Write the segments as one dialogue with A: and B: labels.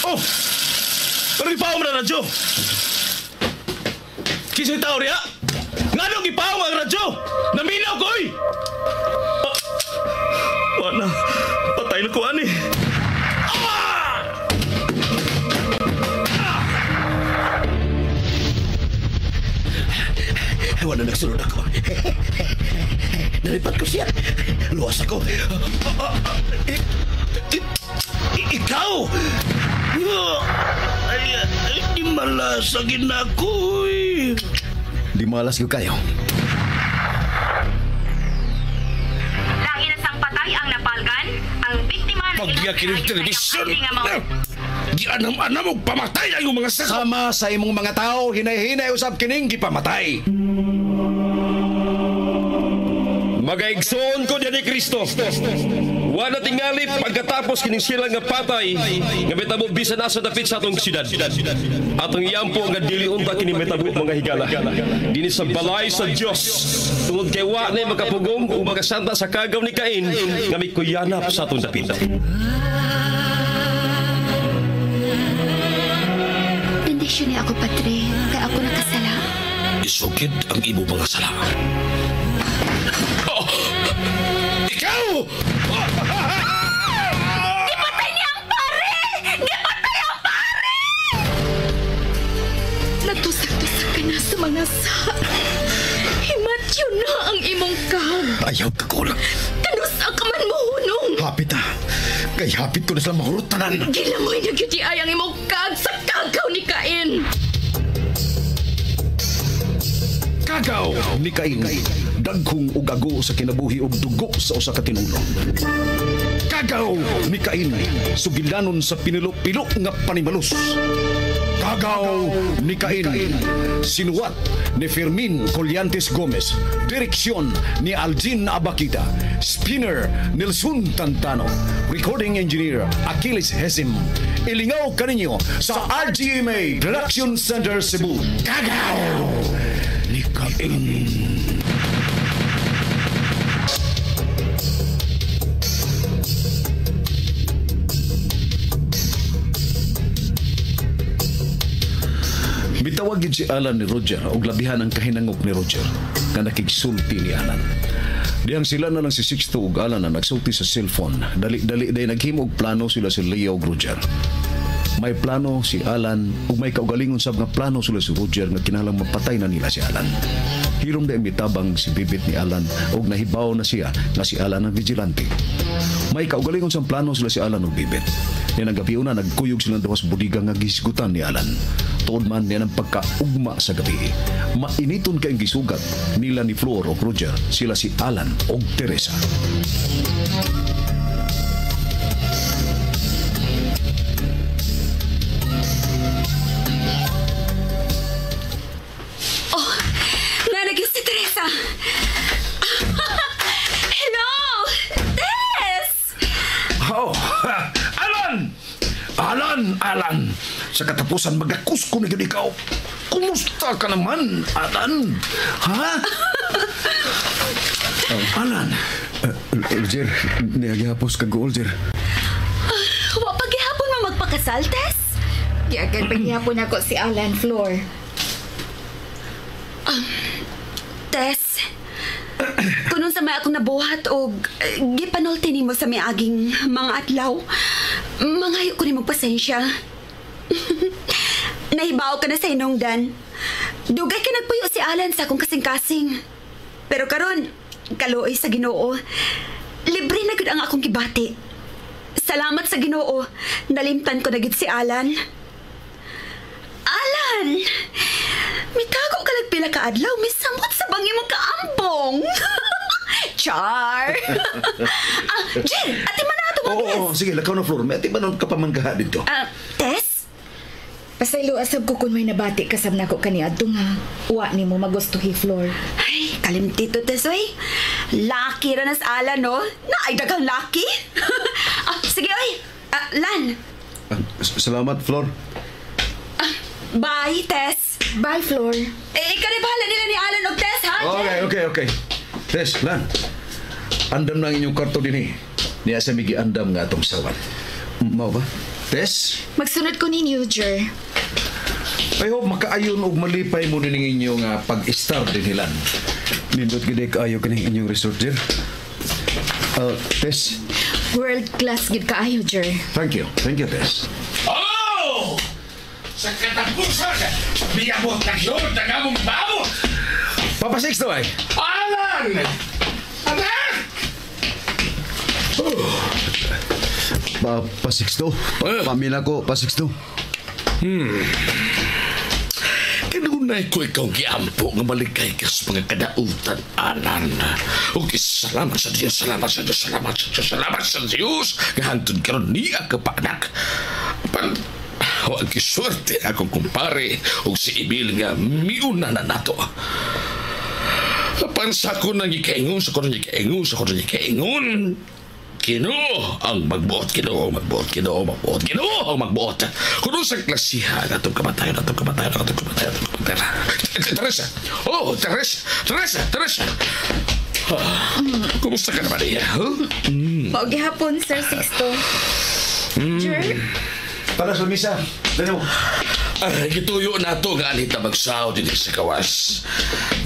A: Oh! Pero ipaong na radyo! Kisa'y tao riya! Nganong ipaong ang radyo? Naminaw ko, oy! Wala. Patay na ko, ani. Ah! Ah!
B: Wala nagsunod ako. Nalipat ko siya. Luwas ako. Ikaw! Ay, di malas ang ginakoy.
C: Di malas ko kayo.
D: Lahi na sang patay ang napalgan, ang biktima na
E: Pagyakin ng telebisyon! Di anam-anam og pamatay ang iyong mga sako!
C: Sama sa imong mga tao, hinay-hinay usab kining gipamatay.
F: Magaigsoon ko diyan ni Kristo. Wala tingali pagkatapos kining sila nga patay nga mitabo bisan asa dapit sa atong siyudad. Atong iyampo nga dili unta kini mitabo mga higala. Dinhi sa balay sa Dios. Tungod kay wa nay makapugong ug makasanta sa kagaw ni Cain nga mikuyanap sa atong dapit.
G: Bendisyon niya ako, Padre, kay ako nakasala.
E: Isukid ang imo mga sala. Oh! Ikaw!
G: Gipatay niya ang pare! Gipatay ang pare! Natusak-tusak ka na sa mga sa. Himatyo na ang imong kag.
C: Ayaw ka kulang.
G: Kanusa ka man mo hunong.
C: Hapit ah. Kay hapit ko na sila mahurot tanan.
G: Gilamoy na gyud ay ang imong kag sa kagaw ni Cain.
C: Kagaw ni Cain. Dagkong ug ago sa kinabuhi ug dugo sa usa ka tinulo. Kagaw ni Cain, sugilanon sa pinilo-pilo nga panimalus. Kagaw ni Cain, sinuwat ni Fermin Collantes Gomez, direksyon ni Aljin Abakita, spinner Nelson Tantano, recording engineer Achilles Hesim. Ilingaw kaninyo sa RGMA Production Center Cebu. Kagaw ni Cain. Mitawag gid si Alan ni Roger og labihan ang kahinangop ni Roger nga nakigsulti ni Alan. Dihang sila na lang si Sixto ug Alan na nagsulti sa cellphone. Dali-dali day naghimo og plano sila si Leo ug Roger. May plano si Alan ug may kaugalingon sab nga plano sila si Roger nga kinahanglan mapatay na nila si Alan. Hirom day mitabang si Bibit ni Alan ug nahibaw na siya nga si Alan ang vigilante. May kaugalingon sa plano sila si Alan ug Bibit. Niya ang gabi una nagkuyog silang duha sa budiga nga gisgutan ni Alan. Tuod man niya ng pagkaugma sa gabi. Mainiton kayong gisugat nila ni Flor o Roger sila si Alan o Teresa.
G: Oh, nalagyan si Teresa. Hello! Tess!
E: Oh, Alan! Alan, Alan! Sa katapusan, magakusko na yun ikaw. Kumusta ka naman, Alan? Ha? Alan?
C: Roger, niyagihapos kag Roger.
G: Wa paghihapon mo magpakasal, Tess?
H: Giagad paghihapon ako si Alan, Flor.
G: Tess, kunon sa may akong nabuhat og gipanulti nimo sa miaging mga adlaw, mangayo ko nimo pasensya. Nahibaw ka na sa hinungdan. Dugay ka nagpuyo si Alan sa akong kasing-kasing. Pero karon, kaluoy sa Ginoo. Libre na gud ang akong gibati. Salamat sa Ginoo. Nalimtan ko na gid si Alan. Alan! Mitago ka nagpila ka adlaw, misamot sa bangi mo kaambong. Char! Jen, ati man na ato.
C: Oo, sige, lakaw na Flor. May ati man ka pa man kaha dito.
G: Tess?
H: Pasaylo asab ko kung may nabati kasab nako kaniadto nga wa nimo magustuhi, Flor.
G: Ay, kalimtito, Tess, oy. Lucky ra nas Alan, no? Naay daghang lucky. Sige, oy. Lan.
C: Salamat, Flor.
G: Bye, Tess.
H: Bye, Flor.
G: Eh, ikaw na bahala nila ni Alan og Tess, ha?
C: Okay. Tess, Lan. Andam na ang inyong karto din eh. Niya sa migi andam nga atong sawan. Mao ba? Tess?
H: Magsunod ko ninyo, Jer.
C: I hope makaayon og malipay mo nining inyo nga pag-star din hilan.
I: Nindot gid kaayo kining inyong resort, Jer. Tess?
H: World class gid kaayo, Jer.
C: Thank you. Thank you, Tess.
E: Oh! Sa katapusan, miyabot na yun ang among bawo!
C: Papa Sixto ay!
E: Alan! Anak!
I: Pa Sixto? Pamila ko, Pa Sixto.
E: Kanunay ko ikaw giampo nga maligay ka sa mga kadautan, Alan. O salamat sa Diyos, salamat sa Diyos, salamat sa Diyos, salamat sa Diyos. Gahantod karon niya ka pa, anak. Pan, wag kiswerte akong kumpare o si Emil nga miuna na nato. Apan sa ko nang ikaingon, sa ko nang ikaingon, sa ko nang ikaingon. Kinoo ang magbuot, Kinoo ang magbuot, Kinoo ang magbuot, Kinoo ang magbuot. Kuno sa klasihan, atong kamatayon, atong kamatayon, atong kamatayon, atong kamatayon. Teresa! Oh, Teresa! Teresa! Teresa! Kumusta ka naman niya? Huh?
H: Mao gihapon, Sir Sixto. Jer?
C: Para sa misa. Dali mo.
E: Ay, gituyo na to nga anita magsaw din sa kawas.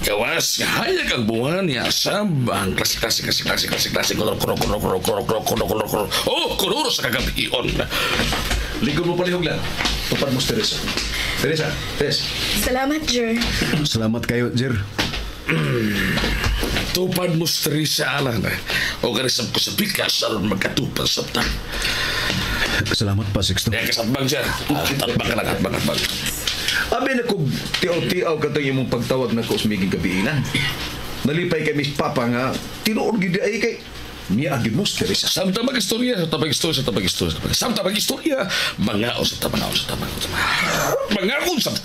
E: Kawas, nga hayag ang buwan niya sab ang klase klase klase klase klase klase kolor kolor kolor kolor kolor kolor kolor kolor kolor. Oh, kolor sa kagabion.
C: Likod mo palihog lang. Tupad mo si Teresa. Teresa, Tess.
H: Salamat, Jer.
I: Salamat kayo, Jer.
E: Tupad mo si Teresa, Alan. O karisap ko sa pikas aron magkatupad sa tan.
I: Salamat pa, Sixto.
E: Kaya kasatbang siya. Atbang ka lang, atbang, atbang.
C: Abi na kung tiaw-tiaw ka itong imong pagtawag na ko sa miging gabi na. Nalipay kay Miss Papa nga, tinuod gid ay kay niya agid mo si Teresa.
E: Samtang mag-istorya, samtang mag-istorya, samtang mag-istorya, samtang mag-istorya, mga o sa mga o sa mga o sa mga o sa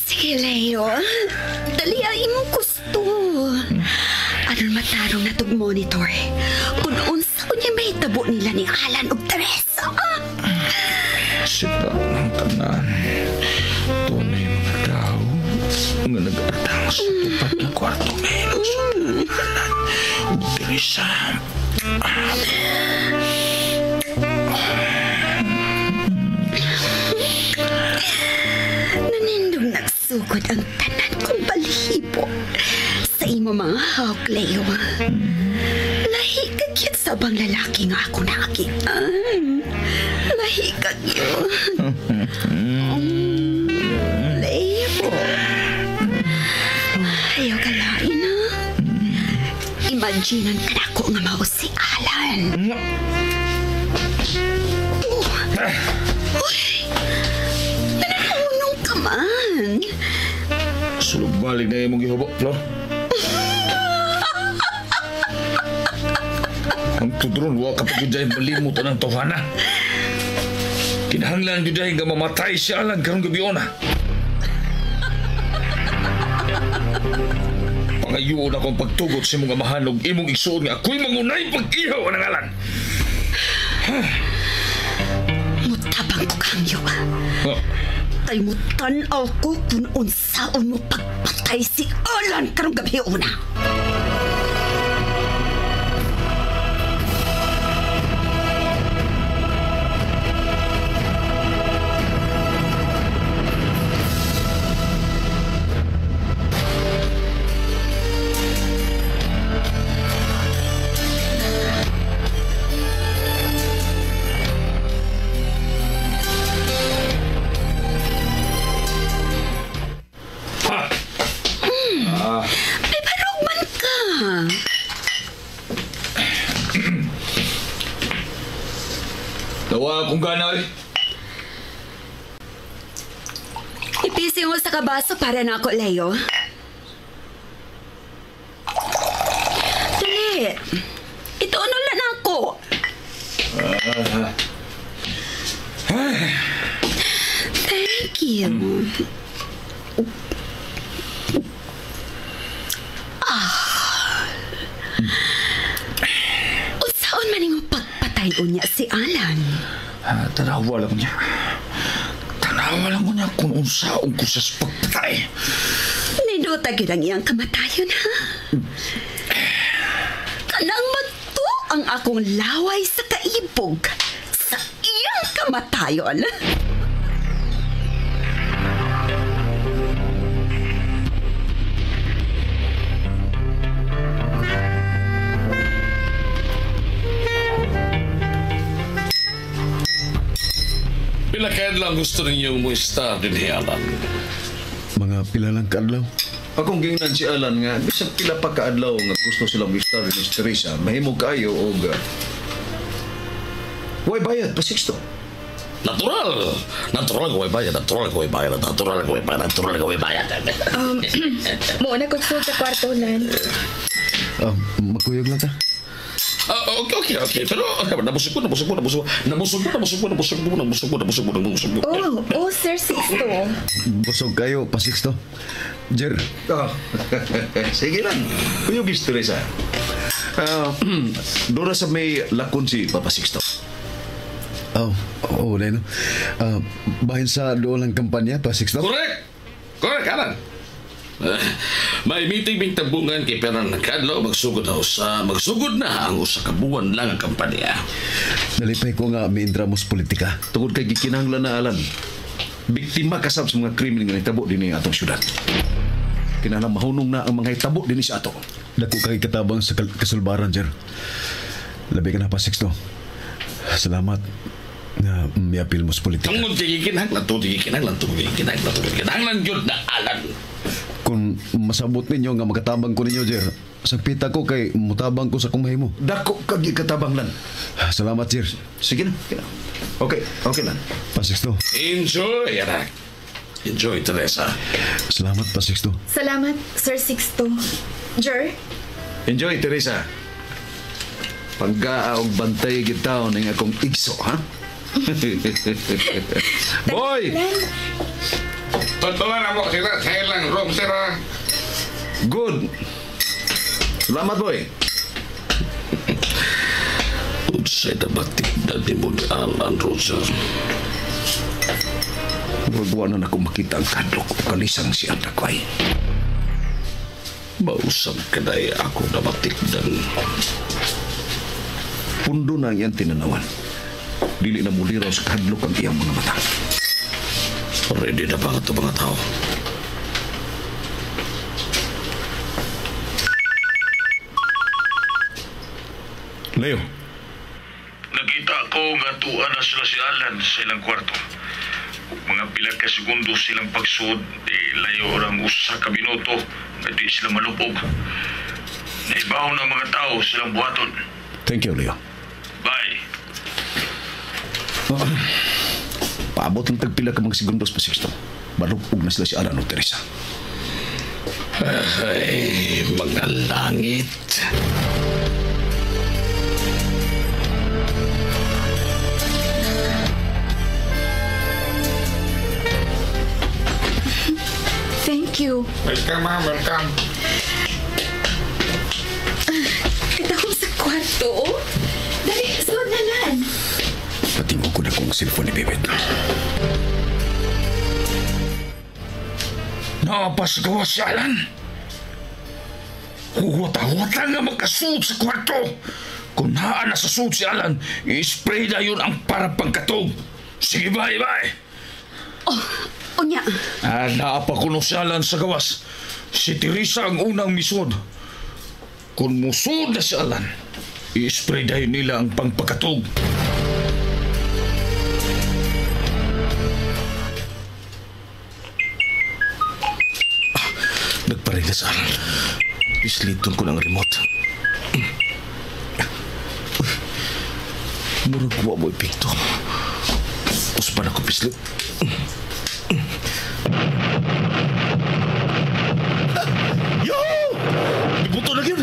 G: Sige, Leo. Dali ang imong gusto. Aron matarong na tog monitor. Kung unsa unya may tabo nila ni Alan ug Teresa.
E: Sita ng tanan. Tunay mga tao nga nag-atang sa tupad ng kwarto ngayon sa Alan ug Teresa.
G: Nanindog nagsugod ang tanan kong balihibo sa imo mga hawk, Leo. Lahi ka gyud sa ubang lalaki nga ako naakian. Lahi ka gyud. Leo. Ayaw ka lain, ha? Imaginan ka na ako nga mao si Alan. Oh. Uy! Nananunong ka man.
E: Sulog balik na imong gihubo, Flor. Ang tudron, wa ka pa gyud dahil malimot ang tawhana. Kinahanglan gyud dahil nga mamatay si Alan karong gabi-ona. Pangayoon akong pagtugot sa imong amahan ug imong igsuon nga ako'y mangunay pag-ihaw ang Alan.
G: Mutabang ko kangyo.
E: Oh.
G: Kay mutan-aw ko kung unsaon mo pagpatay si Alan karong gabi-una. May barog man ka.
E: Tawa akong gana eh.
G: Ipisi mo sa kabaso para na ako, Leo. Dali. Ito ano lang ako. Thank you.
E: Tanawa lang niya. Tanawa lang niya kung unsaon ko sa pagpatay.
G: Ninuta gyud ang iyang kamatayon, ha? Kanang mato ang akong laway sa kaibog sa iyang kamatayon.
E: Pila kaadlaw gusto ninyong mo star din ni Alan?
I: Mga pila lang kaadlaw.
C: Akong gingnan si Alan nga bisan pila pa kaadlaw nga gusto silang mo-star ni Teresa, mahimo kaayo og way bayad pa Sixto.
E: Natural. Natural ko bayad, natural ko bayad, natural ko bayad, natural ko bayad.
H: Muna ko sa kwarto lan.
I: Magkuyog lang ta.
E: Okay. Pero nabusog ko.
H: Oh, Sir Sixto.
I: Busog kayo, pa Sixto. Jer.
C: Sige lang. Kuyog is Teresa. Doon sa may lakon si Papa Sixto.
I: Oh, Leno. Bahin sa doon ang kampanya, Pa Sixto?
E: Correct, Alan. May meeting bing tabungan kay Peran ng Kadlaw, magsugod na ang usa ka buwan lang ang kampanya.
I: Nalipay ko nga miintra mo sa politika.
C: Tungod kay gikinahanglan na, Alan. Biktima kasab sa mga krimen nga nahitabo dinhi atong syudad. Kinahanglan mahunong na ang mga hitabo dinhi sa ato.
I: Dako kay katabang sa kasulbaran, Jer. Labi ka na, Pa Sixto. Salamat na miapil mo sa politika.
E: Tungod kay gikinahanglan gyud na, Alan.
I: Kung masabot ninyo nga makatabang ko ninyo, Jer, sagpita ko kay mutabang ko sa kung mahimo.
C: Dako kag ikatabang lan.
I: Salamat, Jer.
C: Sige na. Okay lan.
I: Pa Sixto.
E: Enjoy, anak. Enjoy, Teresa.
I: Salamat, Pa Sixto.
H: Salamat, Sir Sixto. Jer?
C: Enjoy, Teresa. Panggaa og bantay gitaw ning akong igso, ha? Boy!
J: Tutulan na mo sila sa ilang room, sir.
C: Good. Salamat, boy.
E: Unsay dabatik na di mo ni Alan, Roger.
C: Murag na nako makita ang kadlok o kalisang si Andakway.
E: Mausap ka na ako nabatikdan.
C: Pundo na ang iyang tinanawan. Dili na muliraw sa kadlok ang iyang mga mata.
E: Ready na ba ito mga tao?
C: Leo.
J: Nakita ko nga tuwa na sila si Alan sa ilang kwarto. Mga pila ka segundo silang pagsud, di layo orang usa ka minuto, nga di sila malupog. Naibaw ng mga tao silang buhaton.
C: Thank you, Leo.
J: Bye.
C: Paabot ng tagpila ka mga segundos pa, Sixto. Malupog na sila si Alan o Teresa.
E: Ay, mga langit.
H: Thank you.
J: Welcome, ma'am. Welcome.
H: Katahong sa kwarto. Dali, suod na lan.
C: Patingog ko na kung cellphone ni Bebet.
E: Napasagawa si Alan. Huwata-huwata nga magkasuod sa kwarto. Kung naa na sa suod si Alan, i-spray na yun ang para pangkatog. Sige, bye, bye.
G: Oh, unya.
E: Naapa ko no si Alan sa gawas. Si Teresa ang unang misod. Kung musod na si Alan, i-spray dayon nila ang pangpakatog. Nagparin na sa Alan. Isliton ko ng remote. Murag kuha mo epekto. Uspan ako pislit. Yo! Ibuto na yun!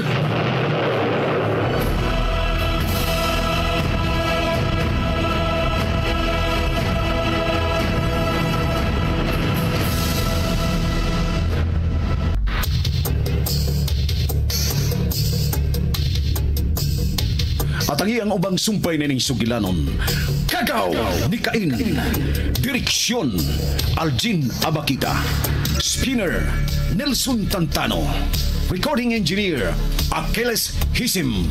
C: Patangi ang ubang sumpay nining sugilanon. Kagaw ni Cain. Direksyon Aljin Abakita. Spinner Nelson Tantano. Recording Engineer Achilles Hisim.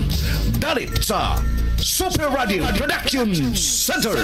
C: Dalit sa Super Radio Production Center.